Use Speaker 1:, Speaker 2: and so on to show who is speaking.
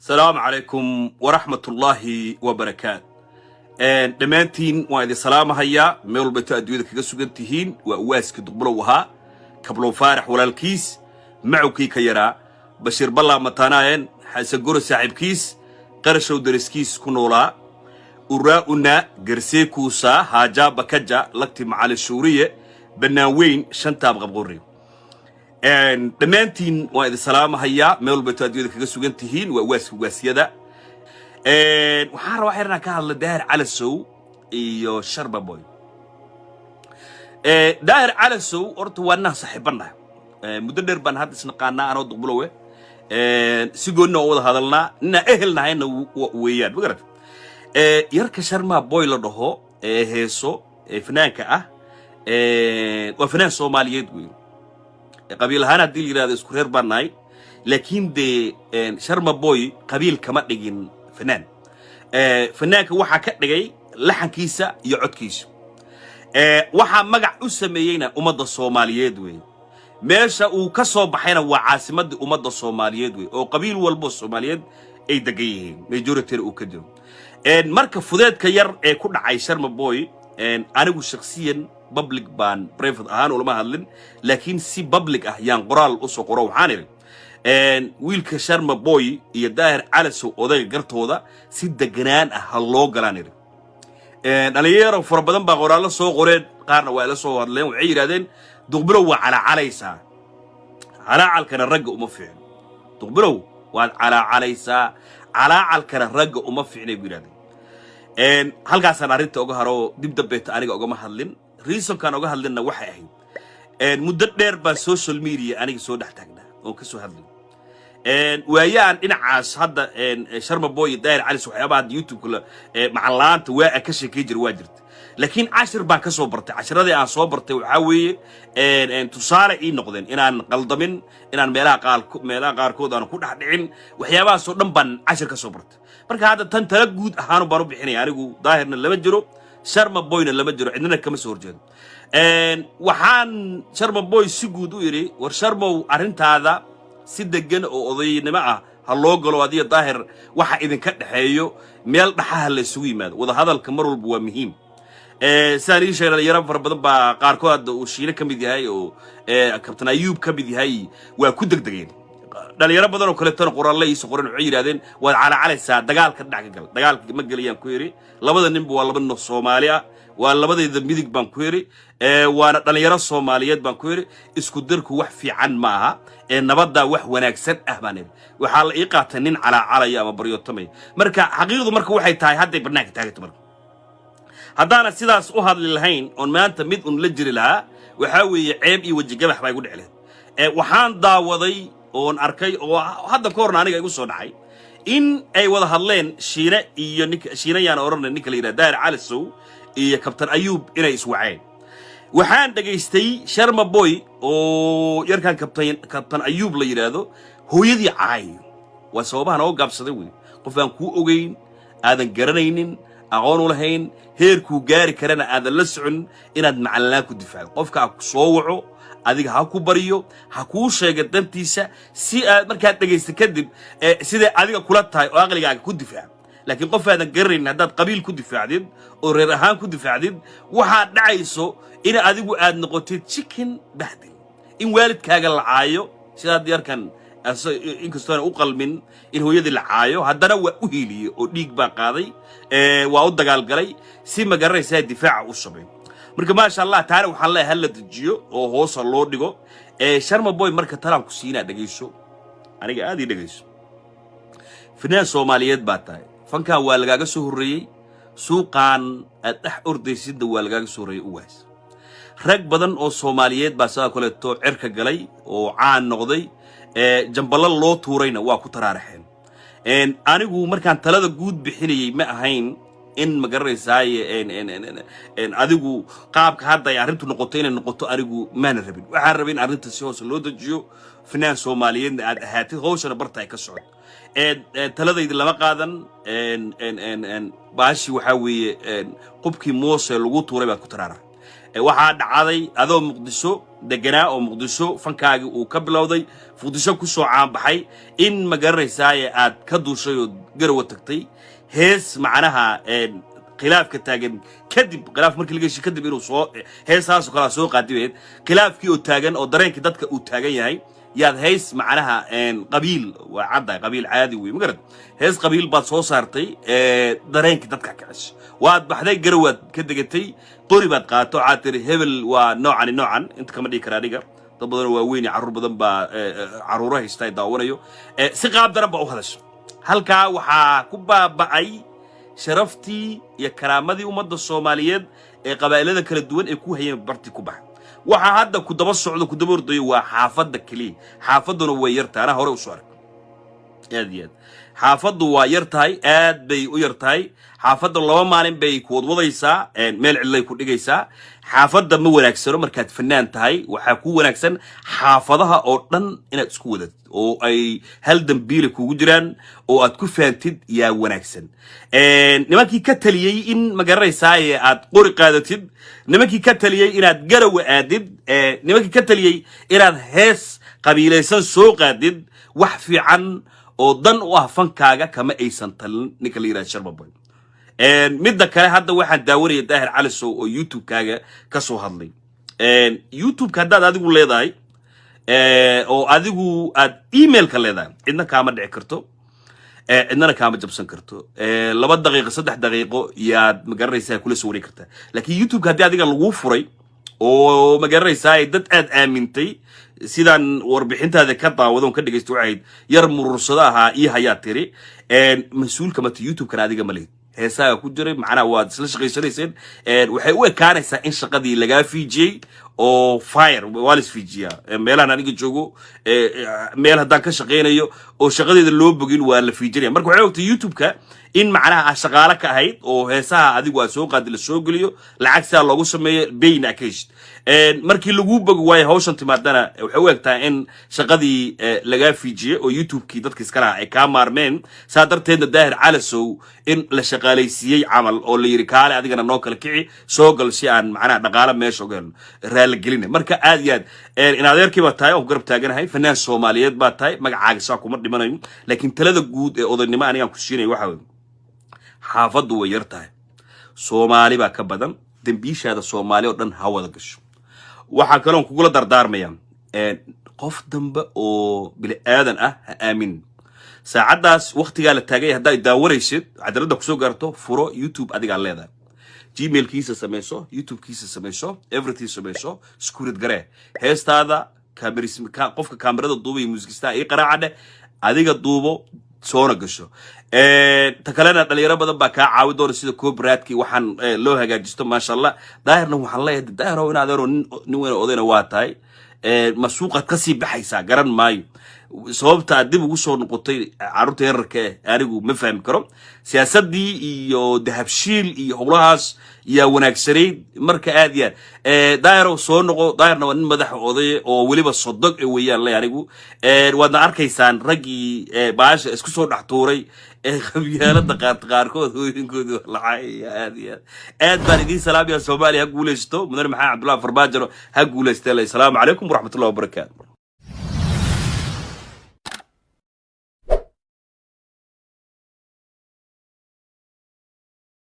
Speaker 1: Asalaamu calaykum waraxmatullaahi wabarakaat. Dhammaantiin waan idin salaamahayaa meel walbato adduunyada kaga sugan tihiin. Waa uwaaskii Duqbulow ahaa, Kablow Faarax walaalkiis, macowkii ka yaraa, Bashiir Ballaa mataanaayeen, Xasan Goro saaxiibkiis, Qarashow dariskiis ku noolaa, uraa'una garsee kuusaa, haajaa bakaja lagti, macalin shuuriye, bannaan weyn, shantaab qabqorri. Dhammaantiin waan idin salaamahayaa meel walbato adduunyada kaga sugan tihiin. Waa uwaaska ugaasyada. Waxaan rabaa inaan ka hadla Daahir Calasow iyo Sharma Boy. Daahir Calasow horta waa ninaan saaxiibanahay muddo dheer baan hadda isnaqaanaa, anoo Duqbulowe si goonna oo wada hadalnaa, ninaan ehel nahayna weeyaan, ma garata? Yarka Sharma Boy la dhaho ee heeso ee fanaanka ah waa fanaan Soomaaliyeed wey. Qabiil ahaan haddii la yidhahdo isku reer baan nahay, laakiin dee Sharma Boy qabiil kama dhigin fanaan. Fanaanka waxaa ka dhigay laxankiisa iyo codkiisa. Waxaa magac u sameeyeyna ummadda Soomaaliyeed wey. Meesha uu ka soo baxayna waa caasimadii ummadda Soomaaliyeed wey, oo qabiil walbo Soomaaliyeed ay degan yihiin, majority-na uu ka jiro. Marka fudeedka yar ee ku dhacay Sharma Boy, anigu shakhsiyan public baan private ahaan ulama hadlin, laakiin si public ah yaan qoraal usoo qoro. Waxaan idhi wiilka Sharma Boy iyo Daahir Calasow odayga gartooda si deganaan ah ha loo galaan idhi. Dhalinyaro fara badan baa qoraallo soo qoreen, qaarna waa ila soo hadleen. Waxay yidhahdeen: "Duqbilow, waa calaacalaysaa, calaacalkana ragga uma fiicno. Duqbilow, waad calaacalaysaa, calaacalkana ragga uma fiicnay," bu yidhahdeen. Halkaasaan arrinta oga haro, dib dambeeta aniga ogama hadlin. Reasonkaan oga hadlinna waxay ahayd muddo dheer baan social media aniga soo dhex taagnaa oon ka soo hadlay waayaan dhinacaas. Hadda Sharma Boy iyo Daahir Calis, waxyaabaha hadda YouTube macalaanta waa a ka sheekay jira waa jirta, laakiin cashir baan ka soo bartay. Cashiradii aan soo bartay waxaa weeye tusaale ii noqdeen inaan qaldamin, inaan meelaha qaarkood aan ku dhex dhicin. Waxyaabahaasoo dhan baan cashir ka soo bartay. Marka hadda tan tala guud ahaan baan u bixinaya. Anigu Daahirna lama jiro, Sharma Boyna lama jiro, cidnana kama soo horjeedo. Waxaan Sharma Boy si guud u yidhi: war Sharmow, arrintaada si degan oo odaynimo ah ha loo galo. Adiga Daahir waxa idinka dhexeeyo meel dhaxaha la isugu yimaado. Wadahadalka mar walba waa muhiim. Sidaan ii sheegay, dhalinyaro fara badan baa qaarkood hadda uu Shiine ka mid yahay oo Kabtan Ayuub ka mid yahay waa ku degdegeen. Dhalinyaro badan oo kaleetona qoraalle iisoo qoren, waxay yidhahdeen: "Waad calacalaysaa, dagaalka dhinac ka gal." Dagaalka ma gelayaan ku yidhi. Labada ninba waa laba nin oo Soomaali ah, waa labadayda midig baan ku yidhi, waana dhalinyaro Soomaaliyeed baan ku yidhi. Isku dirku wax fiican ma aha ee nabaddaa wax wanaagsan ah baan idhi. Waxaa la ii qaatay nin calaacalaya ama baryootamaya. Marka xaqiiqdu marka waxay tahay hadday bannaanka taaganta. Marka haddaana sidaas u hadli lahayn oon maanta mid un la jiri lahaa, waxaa weeye ceeb iyo wejigabax baa igu dhici lahayd. Waxaan daawaday oon arkay oo hadda ka horna aniga igu soo dhacay in ay wada hadleen Shiine iyo ninka Shiine yaan odhanay, ninka la yidhaha Daahir Calisow iyo Kabtan Ayuub inay iswaceen. Waxaan dhegaystay Sharma Boy oo yarkan Kabtan Ayuub la yidhaahdo hooyadii caayo. Waa sababaha nooga gaabsaday wey. Qof aan kuu ogeyn, aadan garanaynin, aqoon u lahayn, heerkuu gaari karana aadan la socon, inaad macalinlaan ku difaacdo. Qofka ha ku soo waco, adiga ha ku baryo, ha kuu sheega dantiisa, si aad markaad dhegaysta kadib siday adiga kula tahay oo aqligaaga ku difaac. Laakiin qof aadan garanayn haddaad qabiil ku difaacdid oo reer ahaan ku difaacdid, waxaad dhacayso in adigu aad noqotid chicken bahdil, in waalidkaaga la caayo. Sidaad yarkan inkastoona u qalmin in hooyadii la caayo, haddana waa u hiiliyey oo dhiig baa qaaday, waa u dagaalgalay si, ma garanaysaa, difaaca u sameyn. Marka maasha Allah, taana waxaan leeyahay hala dejiyo oo hoosa loo dhigo. Sharma Boy, marka talaan ku siinaa, dhegayso, aniga aad ii dhegayso. Fanaan Soomaaliyeed baa tahay. Fankan waa lagaaga soo horreeyey, suuqaan aad dhex ordaysidna waa lagaaga soo horreeyey. Uwaas, rag badan oo Soomaaliyeed baa sidoo kaleeto cirka galay oo caan noqday, jamballo loo tuurayna waa ku taraaraxeen. Anigu markaan talada guud bixinayay ma ahayn in, ma garanaysaaye, adigu qaabka hadda ay arrintu noqoto inay noqoto anigu maana rabin. Waxaan rabay in arrinta si hoose loo dejiyo, fanaan Soomaaliyeedna aad ahaatid, hawshana barta ay ka socoto. Taladaydi lama qaadan. Baashi waxaa weeye qubkii moose lagu tuuray baad ku taraaraxay. Waxaa dhacday adoo Muqdisho deganaa oo Muqdisho fankaagii uu ka bilowday, Muqdisho ku soo caanbaxay, in ma garanaysaaye aad ka duushay oo Garowa tagtay. Hees macnaha khilaafka taagan kadib, khilaaf markii laga heshiy kadib, inuu soo heesaasoo kalea soo qaadibeed. Khilaafkii oo taagan oo dareenkii dadka uu taagan yahay yaad heys macnaha qabiil, waa caddahay, qabiil caadi wey, ma garad? Hees qabiil baad soo saartay, dareenkii dadka kicis. Waad baxday, Garowaad ka degatay, qori baad qaato, waxaad tiri hebel waa noocani noocan. Inta kama dhihi kara aniga, dad badan oo waaweyn iyo carruur badan baa carruuro haysta ay daawanayo. Si qaab daran baa u hadasha. Halkaa waxaa ku baaba'ay sharaftii iyo karaamadii ummadda Soomaaliyeed ee qabaa'ilada kala duwan ay ku hayeen barti ku baxa. Waxaa hadda ku daba socdo, ku daba ordayo waa xaafadda keliya. Xaafadduna way yartahay, anaa hore usoo arag. Aad iyo aad xaafaddu waa yar tahay, aad bay u yar tahay. Xaafadda 2 maalin bay ku wadwadaysaa, meel cidlay ku dhigaysaa. Xaafadda ma wanaagsano. Markaad fanaan tahay, waxaa ku wanaagsan xaafadaha oo dhan inaad isku wadatid oo ay hal dambiile kugu jiraan oo aad ku fahamtid yaa wanaagsan. Nimankii ka taliyey in ma garanaysaaye aad qori qaadatid, nimankii ka taliyey inaad Garawa aadid, nimankii ka taliyey inaad hees qabiilaysan soo qaadid, wax fiican oo dan u ah fankaaga kama aysan talin, ninka la yidhaha Sharmaboy. Midda kale, hadda waxaan daawanaya Daahir Calisow oo YouTube-kaaga ka soo hadlay. YouTube-ka haddaad adigu leedahay oo adigu aad emailka leedahay, cidna kaama dhici karto, cidnana kaama jabsan karto. 2 daqiiqo, 3 daqiiqo yaad ma garanaysaa kula soo wareegi kartaa. Laakiin YouTube-ka haddii adiga laguu furay oo ma garanaysaa dad aad aamintay, sidaan warbixintaada ka daawado on ka dhegaysto, waxayd yar murursado ahaa ii hayaa tiri mas-uulka mata. YouTube-kana adiga ma lihid, heesaaga ku jiray macnaha waad isla shaqaysanayseen. Waxay u ekaanaysaa in shaqadii lagaa fiijiyey oo fire waa la isfiijiyaa. Meelahan aniga joogo, meel haddaan ka shaqaynayo oo shaqadeeda loo bogin, waa la fiijinaya. Marka waxay ogtay YouTube-ka in macnaha ah shaqaale ka ahayd oo heesaha adigu aad soo qaadi, la soo geliyo, lacag sidaa loogu sameeyo, bayna a ka heshid. Markii laguu bogi waayo, hawshan timaadana, waxay u egtahay in shaqadii lagaa fiijiyey oo YouTube-kii dadka iska lahaa ay kaa maarmeen. Saa darteedna Daahir Calasow in la shaqaalaysiiyey camal oo la yidhi kaale adigana noo kala kici, soo gal si aan macnaha dhaqaale meesha uga helno, raaligelina. Marka aad iyo aad in adeerkii baa tahay oo ku garab taaganahay, fanaan Soomaaliyeed baa tahay, magacaaga saa kuma dhimanayo. Laakiin talada guud ee odaynimo anigaan ku siinaya waxa weye, xaafaddu way yar tahay, Soomaali baa ka badan, dembiishaada Soomaali oo dhan ha wada gasho. Waxaa kaloon kugula dardaarmaya, qof dambe oo bini aadan ah ha aaminin. Saacaddaas waktigaa la taagay haddaa daawanaysid, cadaaladda kusoo gaarto, furo YouTube adigaa leedahay, Gmailkiisa samayso, YouTubekiisa samayso, everything samayso, scurid garee heestaada, qofka kaamirada duubaya, muusikistaha ii qaraaca dheh, adiga duubo, soona gasho. Ta kalena dhalinyaro badan baa kaa caawi doona sida copyrightkii waxaan loo hagaajisto, maasha Allah. Daahirna waxaan leeyahay, Daahiro, in adeero nin weyn oo odayna waa tahay, ma suuqaad kasii baxaysaa? Garan maayo sababta aad dib ugu soo noqotay carruurta yararka eh. Anigu ma fahmi karo. Siyaasaddii iyo Dahabshiil iyo howlahaas yaa wanaagsanayd. Marka aad iyo aad Daahirow soo noqo. Daahirna waa nin madaxa oday oo weliba sodog e weeyaan le anigu. Waadna arkaysaan raggii baasha isku soo dhex tuuray ee qabyaalada qaarkood hooyinkoodi lacay. Aad iyo aad aad baan idiin salaamaya. Soomaaliya ha guulaysto. Mudane Maxamed Cabdullahi Farmaajo ha guulayste. Asalaamu calaykum waraxmatullahi wabarakaatu.